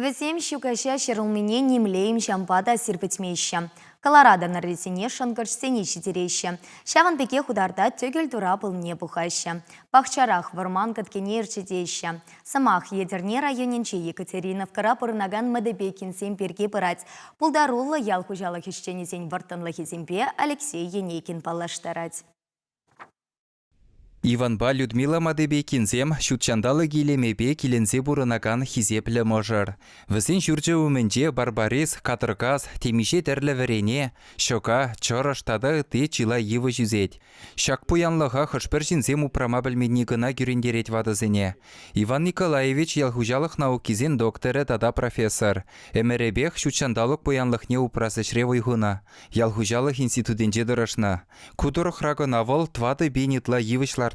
Вӗсем ҫу каҫа ҫӗрулмине нимле имҫампа та сирпӗтмеҫҫӗ. Колорадо нӑррисене шӑнкӑрчсене ҫитереҫҫӗ. Ҫавӑн пекех утарта тӗкӗл тура пылне пухаҫҫӗ. Пахчарах вӑрман кӑткине ӗрчетеҫҫӗ. Сӑмах Етӗрне районӗнчи Екатериновкӑра пурӑнакан Мадебекинсем пирки пырать. Пултаруллӑ ял хуҫалӑх ӗҫченӗсен вӑрттӑнлӑхӗсемпе Алексей Енейкин паллаштарать. Иванпа Людмила Мадебекинсем ҫутҫанталӑк илемӗпе киленсе пурӑнакан хисеплӗ мӑшӑр. Вӗсен ҫурчӗ умӗнче барбарис, катӑркас, темиҫе тӗрлӗ вӗрене, ҫӑка, чӑрӑш тата ытти чылай йывӑҫ ӳсет. Ҫак пуянлӑха хӑш-пӗр ҫынсем упрама пӗлменни кӑна кӳрентерет ватӑсене. Иван Николаевич ял хуҫалӑх наукисен докторӗ тата профессор. Ӗмӗрӗпех ҫутҫанталӑк пуянлӑхне упрас ӗҫре вӑй хунӑ, ял хуҫалӑх институтӗнче тӑрӑшнӑ. Ку тӑрӑхра кӑна вӑл 4000 ытла йывӑҫ лартнӑ.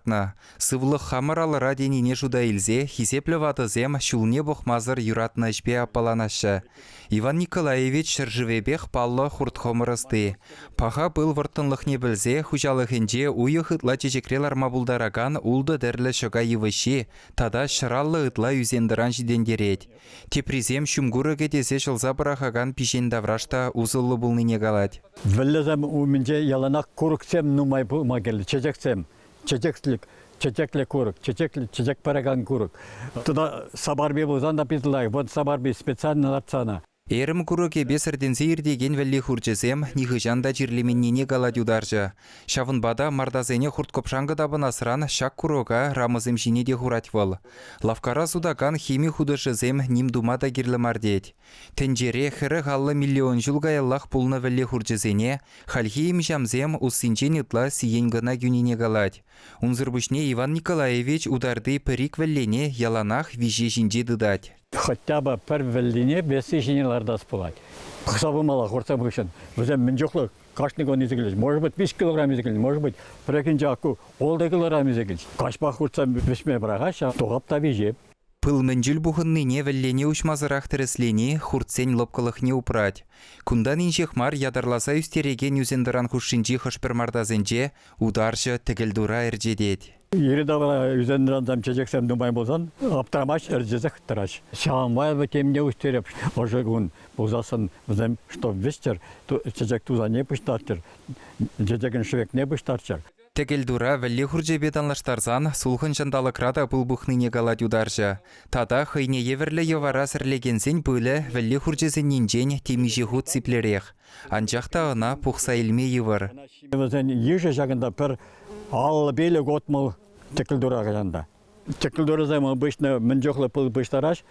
Сывлӑх хамӑр алӑра тенине шута илсе хисеплӗ ватӑсем ҫулне пӑхмасӑр юратнӑ ӗҫпе аппаланаҫҫӗ. Иван Николаевич ҫӗршывӗпех паллӑ хурт-хӑмӑр ӑсти. Паха пыл вӑрттӑнлӑхне пӗлсе хуҫалӑхӗнче уйӑх ытла чечекре ларма пултаракан ултӑ тӗрлӗ ҫӑка йывӑҫҫи тата ҫӑраллӑ ытла ӳсен-тӑран ҫитӗнтерет. Теприсем ҫумкурӑкӗ тесе ҫӑлса пӑрахакан пиҫен тавраш та усӑллӑ пулнине калать. Вӗллесем умӗнче яланах курӑксем нумай пулма кирлӗ, чечексем. Чечеклӗ, чечеклӗ курӑк, чечеклӗ, чечек паракан курӑк. Тата сапарпи пулсан та питӗ лайӑх. Вот сапарпи специально лартсана. Эрӗм курӑкӗпе сӗртӗнсе иртекен вӗлле хурчӗсем нихӑҫан та чирлеменнине калать утарҫӑ. Ҫавӑнпа та мартасене хурт-кӑпшанкӑ тапӑнасран ҫак курӑка рамӑсем ҫине те хурать вӑл. Лавккара сутакан хими хутӑшӗсем ним тума та кирлӗ мар тет. Тӗнчере 40-50 миллион ҫул каяллах пулнӑ вӗлле хурчӗсене хальхи имҫамсем уссинчен ытла сиен кӑна кӳнине калать. Унсӑр пуҫне Иван Николаевич утарти пӗр-ик вӗллене яланах виҫе ҫинче тытать. Хотя бы пӗр вӗллине весси ҫине лартас пулать. Пӑхса пымалла хуртсем хыҫҫӑн. Вӗсем мӗн чухлӗ кашни кун илсе килеҫҫӗ. Может быть, 5 килограмм илсе килнӗ, может быть, пӗррехинче ку 6 килограмм илсе килчӗ. Каҫпа хуртсем вӗҫме пӑрахаҫҫӗ, тухап та виҫеп. Пыл мӗн чуль пухӑннине вӗллене уҫмасӑрах тӗрӗслени хуртсен лӑпкӑлӑхне упрать. Кунтан инҫех мар ятарласа ӳстерекен ӳсентӑран хушшинчи хӑш-пӗр мартасенче утарҫӑ тӗкӗлтура ӗрчетет. Йӗри-тавра ӳсентӑрансем чечексем нумай пулсан аптрамасть, ӗрчесех тӑраҫ. Ҫавӑнпа эпӗ темне ӳстереп. Ӑшӑ кун пулсассӑн вӗсем что вӗҫтер, чечек тусанне пуҫтарччӑр, чечекӗн шӗвекне пуҫтарччӑр. Тӗкӗлтура вӗлле хурчӗпе танлаштарсан сулхӑн ҫанталӑкра та пыл пухнине калать утарҫӑ. Тата хӑйне евӗрлӗ йӑвара сӗрлекенсен пылӗ вӗлле хурчӗсеннинчен темиҫе хут сиплӗрех. Анчах та ӑна пухса илме йывӑр. Вӗсен йышӗ ҫакӑнта пӗр 55 отмӑл тӗкӗлтура каҫанта. Тӗкӗлтурасем обычно мӗн чухлӗ пыл пуҫтараҫ,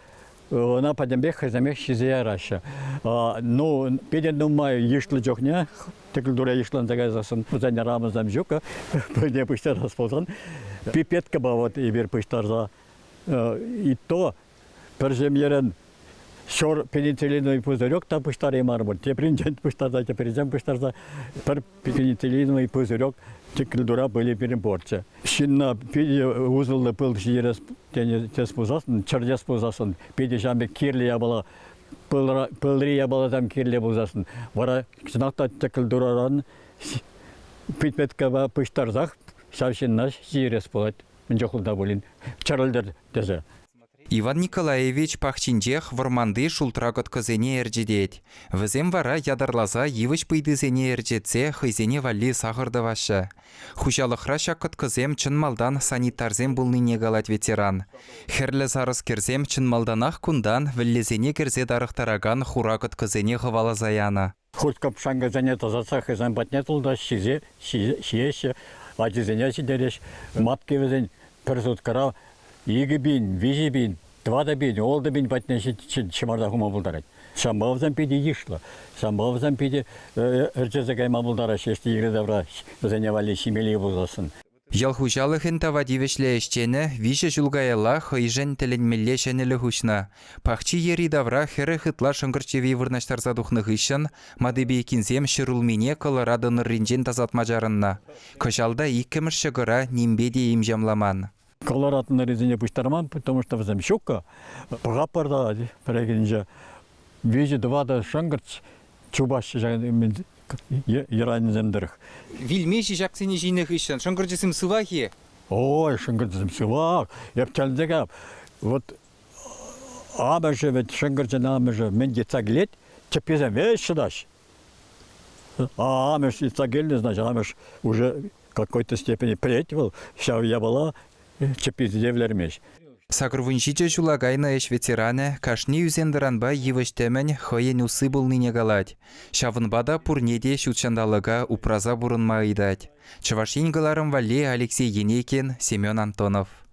ӑна пӗтӗмпех хӑйсемех ҫисе яраҫҫӗ. Ну, питӗ нумай йышлӑ чухне тӗкӗлтура йышланса кайсассӑн вӗсен рамӑсем ҫук, пылне пуҫтарас пулсан пипеткӑпа вот эпир пуҫтарса и то пӗр ҫемьерен ҫур пенициллиновый пузырек та пуҫтараймарӑмӑр. Тепринчен пуҫтарса, тепринчен пуҫтарса пӗр пенициллиновый пузырек тӗкӗлтура пылӗ пирӗн пурччӗ. Ҫынна питӗ усӑллӑ пыл ҫитерес тенӗ тес пулсассӑн, чӗртес пулсассӑн, питӗ ҫавӑн пек кирлӗ япала, пылра, пылри япаласем кирлӗ пулсассӑн, вара чӑнах та тӗкӗлтураран пипеткӑпа пуҫтарсах ҫав ҫынна ҫитерес пулать. Мӗн чухлӗ та пулин чӗрӗлтӗр тесе. Иван Николаевич пахчинчех вӑрманти шултра кӑткӑсене ӗрчетет. Вӗсем вара ятарласа йывӑҫ пыйтисене ӗрчетсе хӑйсене валли сахӑр тӑваҫҫӗ. Хуҫалӑхра ҫак кӑткӑсем чӑн малтан санитарсем пулнине калать ветеран. Хӗрлӗ сарӑскерсем чӑн малтанах кунтан вӗллесене кӗрсе тарӑхтаракан хура кӑткӑсене хӑваласа янӑ. Хурт-кӑпшанкӑсене тасатса хӑйсем патне тултаҫ, ҫисе ҫиеҫҫӗ, ачисене ҫитереҫ. Матки вӗсен пӗр суткӑра 2000, 3000, 4000, 6000 патне ҫӑмарта хума пултарать. Ҫавӑнпа вӗсем питӗ йышлӑ. Ҫавӑнпа вӗсем питӗ ӗрчесе кайма пултараҫҫӗ, если йӗри-тавра вӗсене валли ҫимелли пулсассӑн. Ял хуҫалӑхӗн тава тивӗҫлӗ ӗҫченӗ виҫӗ ҫул каялла хӑйшӗн тӗлӗнмелле ҫӗнӗлӗх уҫнӑ. Пахчи йӗри-тавра 40 ытла шӑнкӑрч йӑви вырнаҫтарса тухнӑ хыҫҫӑн Мадебейкинсем ҫӗрулмине Колорадо нӑрринчен тасатма чарӑннӑ. Кӑҫал та иккӗмӗш ҫӑкӑра нимпе те имҫамламан. Колорадо нӑррисене пуҫтарман, потому что вӗсем ҫуккӑ. Пӑхатпӑр та пӗррехинче виҫӗ-тӑватӑ шӑнкӑрч чупаҫҫӗ ҫак йӑранӗсем тӑрӑх. Вилмеҫҫӗ ҫаксене ҫинӗ хыҫҫӑн. Шӑнкӑрчӑсем сывах-и? Ой, шӑнкӑрчӑсем сывах. Эп тӗлӗнсе каяп. Вот. Амӑшӗ вӗт, шӑнкӑрчӑн амӑшӗ мӗн йӑтса килет, чӗпписем веҫ ҫӑтаҫ. А амӑш йӑтса килнӗ, значит, амӑш уже какой-то степени пӗлет вӑл, ҫав япала чӗпписене вӗлермест. 87 ҫула кайнӑ ӗҫ ветеранӗ кашни ӳсен-тӑранпа йывӑҫ-тӗмӗн хӑйӗн усси пулнине калать. Ҫавӑнпа та пурне те ҫут ҫанталӑка упраса пурӑнма ыйтать. Чӑваш Ен кӑларӑм валли Алексей Енейкин, Семен Антонов.